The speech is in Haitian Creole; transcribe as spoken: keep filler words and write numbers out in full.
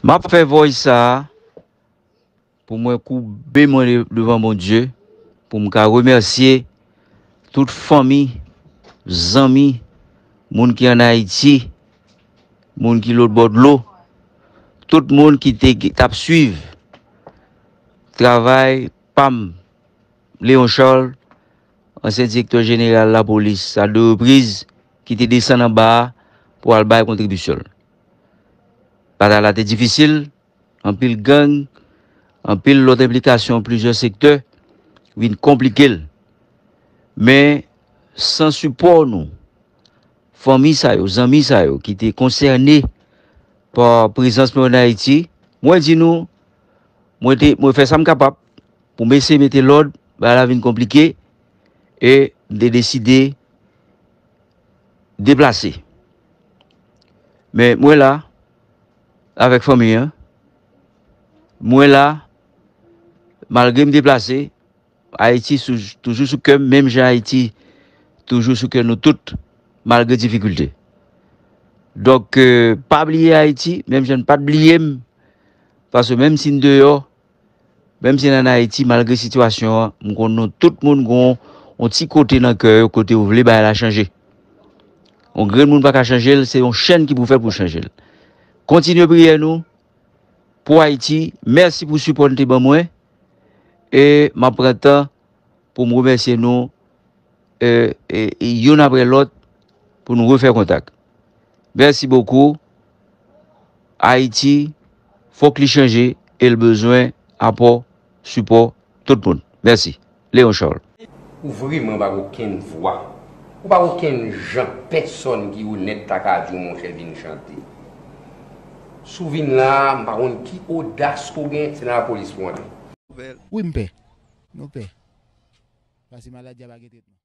M ap fè voice sa a pou mwen koube mwen de- devan Bondye, pou m ka remèsye tout fanmi, zanmi, moun ki ann Ayiti, moun ki lòt bò dlo, tout moun ki te t ap swiv travay pa m, Léon Charles, ansyen direktè jeneral lapolis, a de repriz, ki te desann anba a pou al bay kontribisyon l. Batay la te difisil, anpil gang, anpil lòt enplikasyon plizyè sektè vin konplike l. Men, san sipò nou, fanmi sa yo, zanmi sa yo ki te konsène pa prezans mwen ann Ayiti, mwen di nou, mwen te, mwen fè sa m kapab pou m eseye mete lòd, bagay la vin konplike, e m te deside deplase. Men mwen la, avèk fanmi an, mwen la, malgre m deplase, Ayiti sou- toujou sou kè m, menm jan Ayiti toujou sou kè nou tout, malgre difikilte. Donk, euh, pa bliye Ayiti, menm jan n pa t bliye m, paske menm si n deyò, menm si n ann Ayiti, malgre sitiyasyon an, m konn nou tout moun gon yon ti kote nan kè yo, kote yo vle bagay la chanje. Yon grenn moun pa ka chanje l, se yon chèn ki pou fèt pou chanje l. Kontinye priyè nou pou Ayiti. Mèsi pou sipò n te ban mwen. E m ap pran tan pou m remèsye nou, e, e, e youn apre lòt, pou nou refè kontak. Mèsi bokou. Ayiti, fòk li chanje e l bezwen apò, sipò tout moun. Mèsi. Léon Charles. Ou vrèman pa gen okenn vwa. Ou pa gen okenn jan pèsonn ki onèt ta ka di w, monchè, vin chante. Si w vin la a, m pa konn ki odas ke w gen, se nan lapolis pou w antre. Wi, m pè. Nou pè. Paske maladi a pa gen tretman.